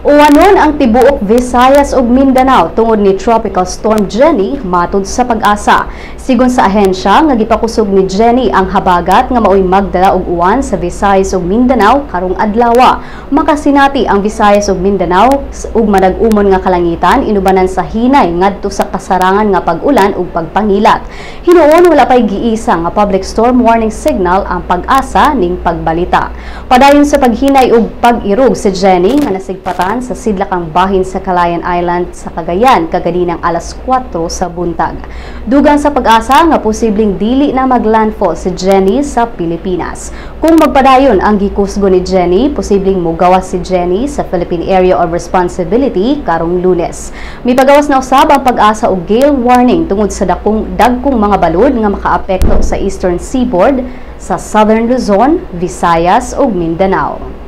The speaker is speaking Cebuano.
Uwanon ang tibuok Visayas ug Mindanao tungod ni Tropical Storm Jenny, matud sa PAGASA. Sigon sa ahensya nga gipakusog ni Jenny ang habagat nga maoy magdala og uwan sa Visayas ug Mindanao karong adlaw. Makasinati ang Visayas ug Mindanao ug madag-umon nga kalangitan inubanan sa hinay ngadto sa kasarangan nga pag-ulan ug pagpangilat. Hinuon wala pay giisa nga public storm warning signal ang PAGASA ning pagbalita. Padayon sa paghinay ug pag-irog si Jenny nga nasigpatan sa sidlakang bahin sa Calayan Island sa Cagayan kaganinang alas 4 sa buntag. Dugang sa PAGASA nga posibleng dili na maglandfall si Jenny sa Pilipinas. Kung magpadayon ang gikusgo ni Jenny, posibleng mugawas si Jenny sa Philippine Area of Responsibility karong Lunes. Mipagawas na usab ang PAGASA og gale warning tungod sa dakong dagkong mga balud nga makaapekto sa eastern seaboard sa Southern Luzon, Visayas ug Mindanao.